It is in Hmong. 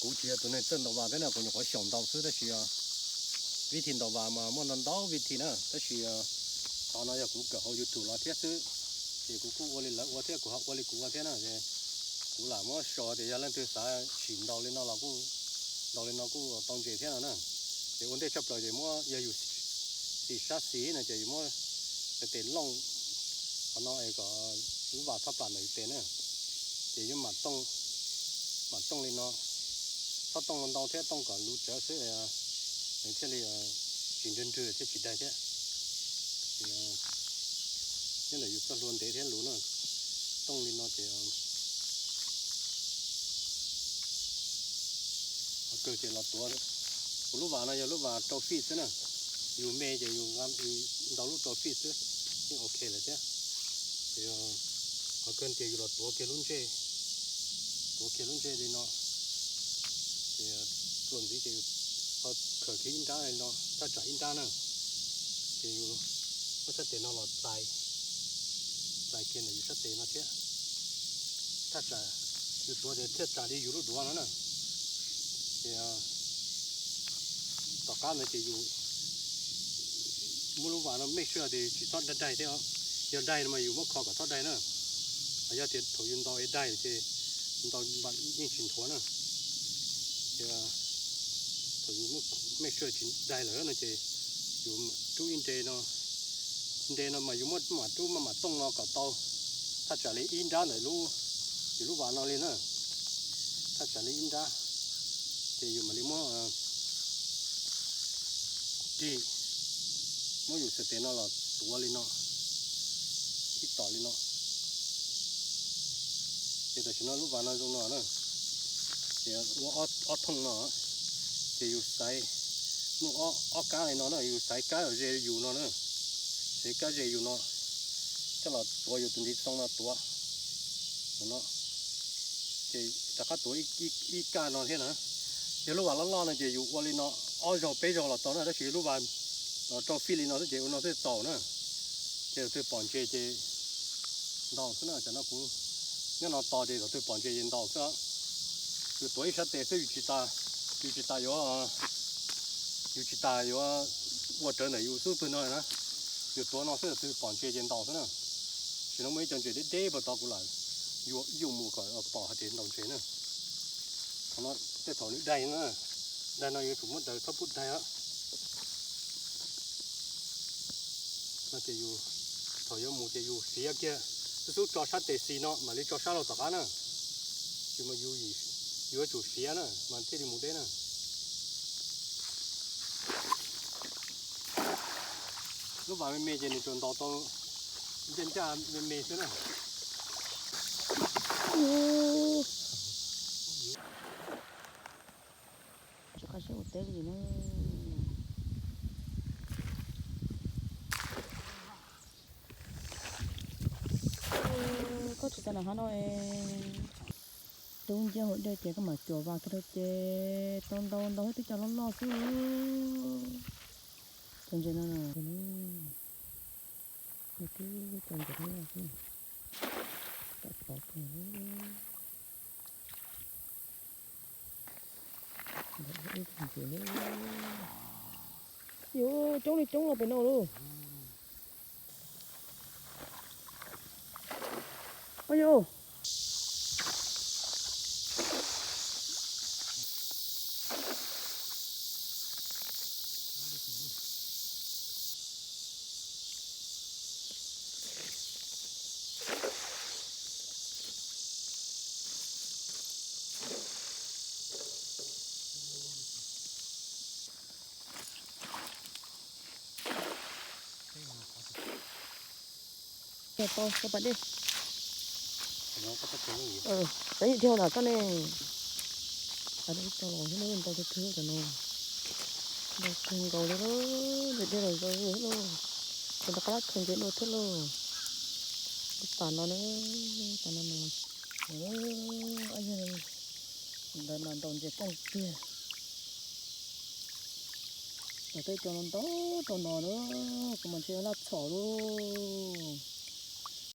Kuv tsis yog tus neeg txawj ntaus vas thiab na, kuv nyuam qhuav xyaum ntaus xwb tab sis vib thi ntaus vas mas muaj ntau ntau vib thi na, tab sis qhov no yog kuv kawm hauv YouTube los thiab xwb, ces kuv kuj ua li lawv ua thiab kuv ho ua li kuv ua thiab na. Kuv lam muab so tias yog leej twg xav sim ntaus li no los kuj ntaus li no kuj tau ntses thiab no na. Ces ua ntej tshaj plaws ces muab, yog yus xis sab xis no ces yus muab tes looj qhov no es kom lub vas txhob plam ntawm yus tes na. Ces yus mam tooj, mam tooj li no, txhob tooj ntau thiab, tooj kom luv tsawv xwb, nws thiaj li tsis nrwg nrwg thiab tsis daig thiab. Nyob ntawm yus txoj hlua ntev thiab luv na, tooj li no ces kawg ces los tuav. Kuv lub vas no yog lub vas rau fij xwb na, yus me ces yus ntaus lub rau fij xwb yeej ok lawm thiab. Ces qhov kawg tias yus los tuav kiag lub ntsej, tuav kiag lub ntsej li no, ces txuas ntxiv ces yus ho khawm kiag ib nrab li no, thaj tsam ib nrab na, ces yus muab sab tes no los txais, txais kiag ntawm yus sab tes no thiab. Thaj tsam yus tuav ces thaj tsam li yus lub duav no na. Ces tom qab ntawd ces yus muab lub vas no make sure tias tsis txhob daig thiab, yog daig no mas yus muab kho kom txhob daig na. Yog tias thaum yus ntaus es daig ces ntaus yeej tsis nthuav na. Ces thaum yus make sure tsis daig lawm no ces yus rub ib nre no, nre no mas yus muab mam rub maj mam tooj no kom tau thaj tsam li ib nrab ntawm lub, yus lub vas no li na, thaj tsam li ib nrab. Ces yus mam li muab rig, muab yus sab tes no los tuav li no, ib tom li no. Ces tam sim no lub vas no zoo no na, ces ua ob thooj no, ces yus xaiv, muaj ob kab li no na, yus xaiv kab ze yus no na, xaiv kab ze yus no coj los tuav yus tus ntiv xoo no tuav no, ces rov qab tuav ib kab no thiab na. Yog lub vas loj loj no ces yus ua li no ob zaug peb zaug los tau na, tab sis lub vas rau fij li no xwb ces ua no xwb txaus na. Ces thaum twg pom ntses ces ntaus xwb na, tam no kuv nyob no tos ces thaum twg pom ntses ces ntaus xwb. Yus tuav ib sab tes xwb, yus tsis tas, yus tsis tas yuav, yus tsis tas yuav ua rawv ntawm yus xub pwg no na. Yus tuav no xwb, thaum twg pom ntses ces ntaus xwb na. Sim no muaj ib co ntses deb deb puag tod kuv lam yuam mus kom pom hais tias ntaus ntses na. Qhov no tej thaum nws daig na, daig no yuav tsum muab daws txhob pub daig. No ces yus, thaum yuav mus ces yus siav kiag, xub xub tso sab tes xis no mam li tso sab laug tom qab na. Tsis mas yus yuav tsum siav na mas thiaj li mus deb na. Lub vas me me ces nws tsuas ntaus tau ncaj ncaj me me xwb na. Tsis qab siab ua teb li na. Koj tsis tau nram hav no es, tub nciab hauv dej ces koj mam cuam vas kiag rau ces tau ntau ntau thiab, twb cov loj loj xwb. Cov ntses no, nws twb cov ntses loj loj xwb. Tam pov kiag. Ntawm ib tug ntses, yuav coob li coob los pem no lauj. Ua yuav. Tau, tau pas dej. Tau yim dhia ntawm koj ne. Pas dej tau los thiab, ntau tiag tiag cov no. Ntau kawg nkaus li lauj, ntses dhia los zoo li lauj. Ces rov qab lab khaws ntses dua thiab lauj. Lub pas no na, pas no mas, ntawd mas ntaus ntses kooj tiag. Cov teb cov no ntau rau no na, kuv mas ntshe laj txhom lauj.